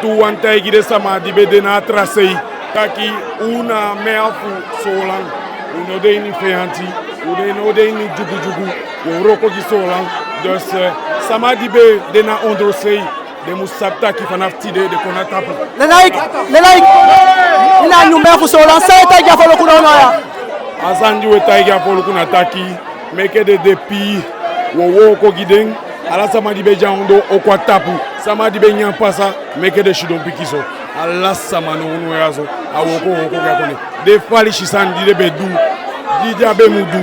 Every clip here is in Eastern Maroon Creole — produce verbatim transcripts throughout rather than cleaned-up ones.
Tu wani taigi den sama di be de na a tra sei taki u na a maire fu Soolan, u no de ini feyanti, u no de ini dyugudyugu, u o wooko gi Soolan. Dus, eh, sama di be de na ondoo sei, den mu sabi taki fanafu tide den kon na tapu. Lenaik, Lenaik, i na a nyun maire fu Soolan, san i e taigi a foluku nownow ya? A sani di u e taigi a foluku na taki, meke den de pii, u o wooko gi den. Ala sama di be de a ondoo o kon a tapu. Sama di be nyan pasa, meke den sidon pikinso. Ala sama nownow ya so, a wooko u o wooko gi a kondee. Den falisi sani di den be du, di den á be mu du,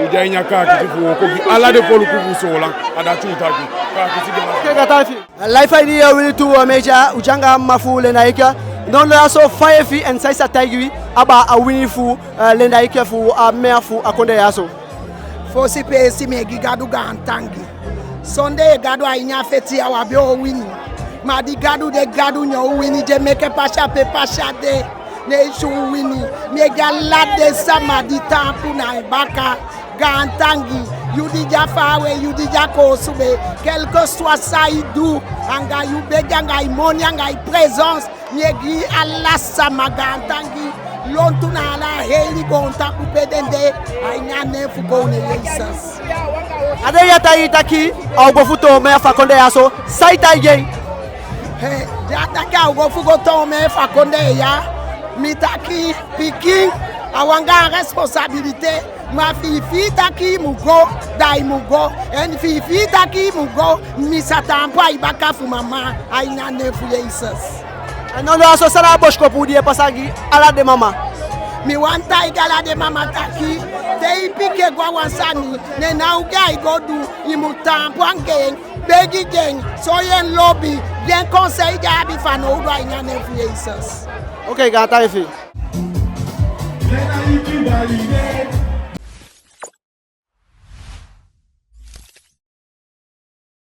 u de a ini a kaakiti fu wooko gi ala den foluku fu Soolan. A dati u taki. Kaakiti gi ala sama. Oke, gaantangi fi i. Live a ini Wi Lutu Media, u de anga a mma fu Lenaik. Nownow ya so fa i e fii en, san i sa taigi wi abaa a wini fu, eh, Lenaik fu a maire fu a kondee ya so? Fosi peesi mi e gi Gadu gaantangi. Sondee Gadu a ini a feti ya u á be o wini. Ma di Gadu de Gadu, ne u wini, di e meke pasi a pe pasi á de, ne i si u wini. Mi e gi ala den sama di taampu na i baka gaantangi. Yu di de a faawe, yu di de a koosube, quel que soit san i du, anga yu begi, anga i moni, anga i présence, mi e gi ala sama gaantangi. Lontu na ala a heli goontapu pe den de, a ini a nen fu Kownu Jesesi. A dei di a taigi i taki a o go fu toon maire fu a kondee ya so, san i taigi en? He, di a taki a o go fu go toon maire fu a kondee ya, mi taki pikin, a wan gaan responsabilité. Ma efi i fii taki i mu go, da i mu go. En efi i fii taki i mu go, mi sa taampu a i baka fu mama, a ini a nen fu Jesesi. A nownow ya so, san na a bosikopu di i e pasa gi ala den mama? Mi wani taigi ala den mama taki, te i pikin e go a wan sani, ne na ogii ai go du, i mu taampu anga en, begi gi en, soi en lobi, gi en conseil di a abi fanowdu, a ini a nen fu Jesesi. Oke, gaantangi fi i.